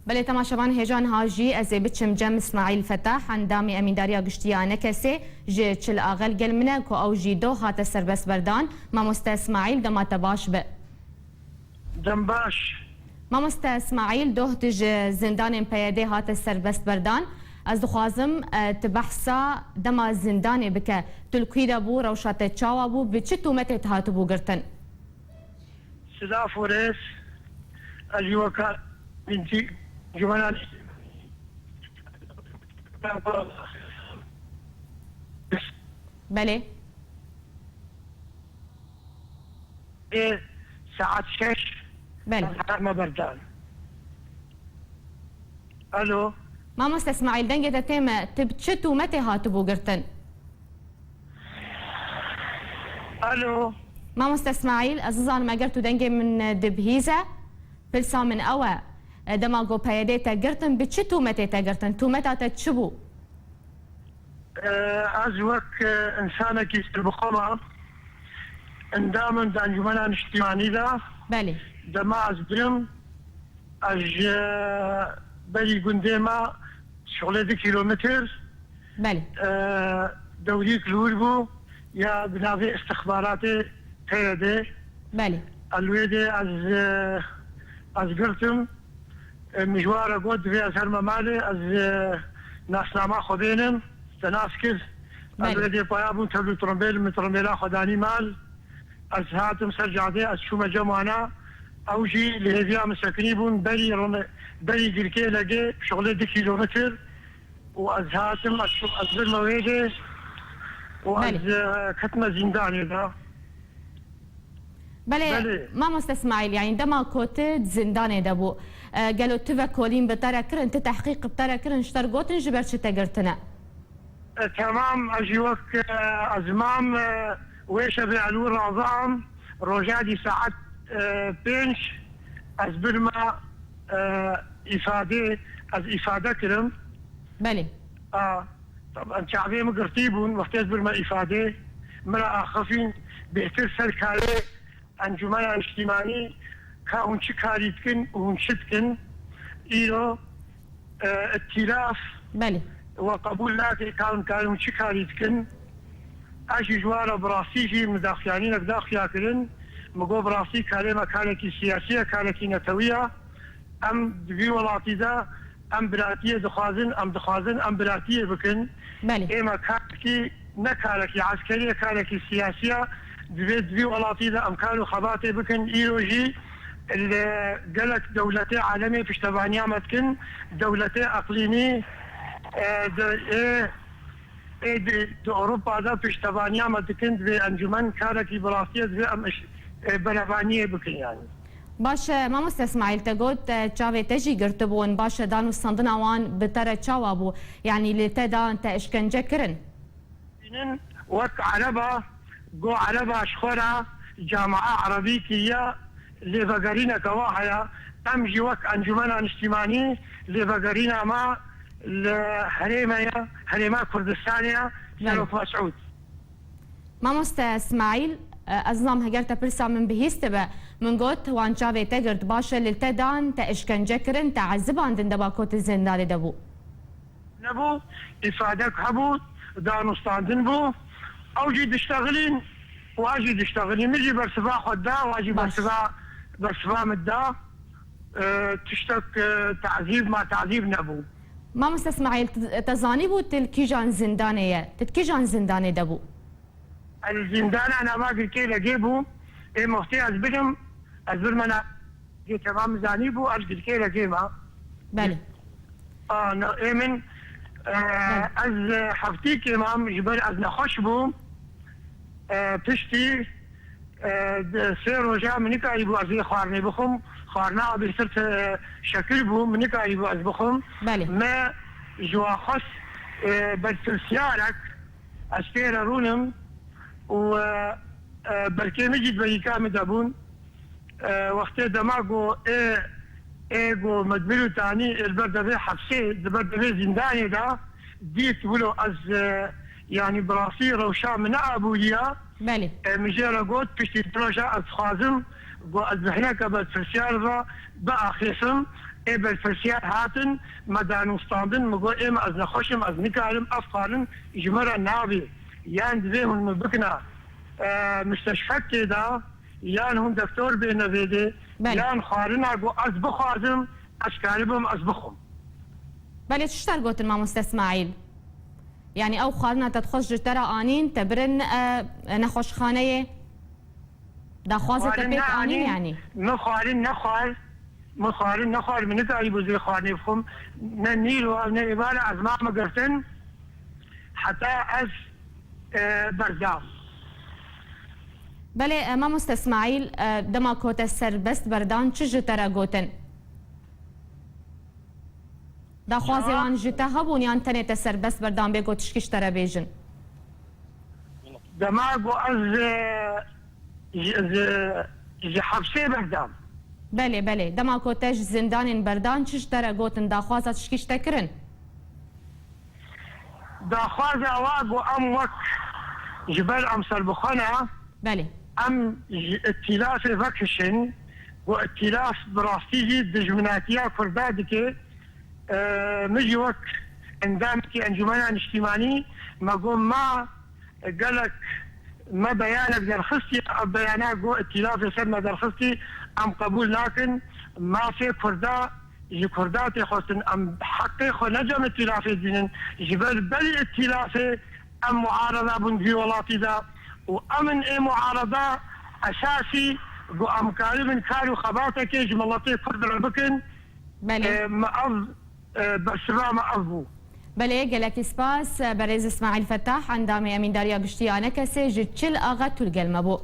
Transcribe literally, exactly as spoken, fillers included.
Belê temaşevan hêja niha jî ez ê biçim cem Îsmaîl Fetah, endamê Emîndariya Giştî ya ENKSê, ji Çil Axel gel min e ku ew jî doh hate serbestberdan. Mamoste Îsmaîl, dema te baş be. Dem baş. Mamoste Îsmaîl, doh tu ji zindanên PYDê hate serbestberdan. Ez dixwazim, e, tu behsa dema zindanê bike. Tu li kû de bû, rewşa te çawa bû, bi çi tûmetê tu hatibû girtin? Silav û rêz. Ez jî weka bîntî Cumena Belê. Ê saet şeş Belê. Hema berdan. Alo. Mamoste Îsmaîl, dengê te tê me, tu bi çi tûmetê hatibû girtin? Alo. Mamoste Îsmaîl, ez nizanim eger tu dengê min dibihîze, pirsa min ew e. E, dema ku PYDê te girtin, bi çi tûmetê te girtin? Tûmeta te çi bû? E, ez wek, e, insanekî serbixwe me, endamim di Encûmena Niştîmanî de. Belê. Dema ez birim, ez ji berî gundê me şixulê du kîlometr, Belê. e, dewrîk li wir bû, ya bi navê istixbaratê PYDê. Belê. Ez wê dê ez, e, ez girtim. E, min ji wan re got, divê ez herime malê, ez, e, nasnama xwe bênim, te nas kir. Ez Belê. wê dê paya bûm, tevlî trombêl, min trombêla xwe danî mal. Ez hatim ser cadê, ez çûme cem wana. Ew jî li hêviya min sekinî bûn, berî rime-, berî girkê legê, şixulê du kîlometr. Û ez hatim, ez çûm, ez birme wê dê. Û ez, Belê. e, ketime zîndanê de. Belê, Belê. Mamoste Îsmaîl, yanî dema ku tu di zindanê de bû, e, gelo tu vekolîn bi te re kirin, tu tehqîq bi te re kirin, ji te re gotin ji ber çi te girtine? E, temam, ez jî wek, e, ez mam, e, wê şevê ez li wir razam, roja dî saet, e, pênc, ez birme, e, îfadê, ez îfade kirim. Belê. A, taban çavê min girtî bûn, wextê ez birme îfadê, min re axifîn, bêhtir ser karê Encûmena Niştîmanî, ka hûn çi karî dikin û hûn çi dikin, îro, e, îtîlaf Belê. we qebûl nake, ka hûn karî, hûn çi karî dikin. Ez jî ji wan re bi rastî jî min daxuyanînek daxuya kirin. Min got, bi rastî karê me karekî siyasî ye, karekî netewî ye. Em di vî welatî de em biratiyê dixwazin, em dixwazin em biratiyê bikin. Belê. Ê me karekî, ne karekî eskerî ye, karekî siyasî ye. Divê di vî welatî de em kar û xebatê bikin. Îro jî li gelek dewletê alemê piştevaniya me dikin. Dewletê eqlîmî, e, di, ê, ê di, di Ewropa de piştevaniya me dikin. Divê encûmen karekî bi rastî ye, divê em iş, e, berevaniyê bikin yani. Baş e, mamoste Îsmaîl, te got, e, çavê te jî girtibûn. Baş e, danûstandina wan bi te re çawa bû? Yanî li te dan, te îşkence kirin? Bînin wek ereba, go ereba ji xwe re camia erebî kiriye, lêvegerîneke wa heye. Em jî wek Encûmena Niştîmanî lêvegerîna me li herême ye, herêma Kurdistanê ye, Belê. Serok Mesûd. Mamoste Îsmaîl, e, ez nizanim heger te pirsa min bihîstibe. Min got, wan çavê te girt, baş e, li te dan, te îşkence kirin, te ezibandin dema ku tu zindanê de bû. Nebû, îfadek hebû, danûstandin bû. Ew jî diştexilîn, wa jî diştexilîn. Min jî bersiva xwe da, wa jî Baş. bersiva, bersiva min da. E, tiştek, e, tazîb ma tazîb nebû. Mamoste Îsmaîl, tu, te zanîbû tu li kîjan zindanê ye? Tu di kîjan zindanê de bû? Ez li zîndana nava Girkê Legê bûm. Ê moxtê ez bidim, ez birme na-, Girkê temam zanîbû, ez Girkê Legê ma. Belê. A, na, ê min, e, Belê. ez, e, heftîkê mam, ji ber ez nexweş bûm. E, piştî, e, di-, sê roja min nikarîbû ez ê xwarinê bixwim. Xwarina abê sir te-, şekir bû, min nikarîbû ez bixwim. Belê. Me ji wan xwest, e, berpirsiyarek, ez pê re rûnim û, e, e, berkê min jî di berîka min de bûn. E, wextê dema ku ê, ê ku me di mir û tanî ê li ber devê hepsê, di ber devê zîndanê de dît wilo ez, e, yanî bi rastî rewşa min ne abûriya. Belê. E, min jê re got, piştî du roja ez dixwazim ku ez bi hineke berpirsiyar ve biaxifim. ê berpirsiyar hatin, me danûstandin, min got, ê me ez nexweş im, ez nikarim, ev xwarin ji me re nabê. Yan divê hûn min bikina, e, misteshfekê de, yan hûn doktor bêne vêdê, Belê. yan xwarina ku ez bixwazim, ez karibim, ez bixwim. Belê, çi ji te re gotin mamoste Smaîl? Yanî ew xwarina te dixwest ji te re anîn, te birin, e, nexweşxaneyê? Daxwaza te Xwarin pêk anîn neanîn, yanî? Min xwarin nexwar, min xwarin nexwar, min nikarîbû zê xwarinê bixwim. Ne nîro, ne êvara ez mame girtin. Heta ez, e, berdam. Belê, e, mamoste Smaîl, e, dema ku te serbest berdan, çi ji te re gotin? Daxwazê wan ji te hebûn yan tenê te serbest berdan bê ku tişkî ji te re bêjin? Dema ku ez, e, ji, ji, ji hepsê berdam. Belê, belê. Dema ku te ji zindanên berdan, çi ji te re gotin, daxwaza tişkî ji te kirin? Daxwaza wa ku em wek ji ber em serbixwe ne, Belê. em ji îtîlafê vekişin, ku îtîlaf bi rastî jî dijminatiya Kurda dike. E, min jî wek endamekî Encûmena Niştîmanî me got, ma gelek me beyanek derxistî, ev beyana got îtîlafê ser me derxistî, em qebûl nakin, mafê Kurda ji Kurda tê xwestin, em heqê xwe ne cem îtîlafê dînin, ji ber berî îtîlafê em muarada bûn vî welatî de û em in ê muarada esasî ku em karibin kar û xebatekê ji miletê Kurd re bikin. Belê. E, me ev, e, bersiva me ev bû. Belê, gelekî spas. Berêz Îsmaîl Fetah, endamê Emîndariya Giştî ya Anekesê ji Çil Axa Tûl gel me bû.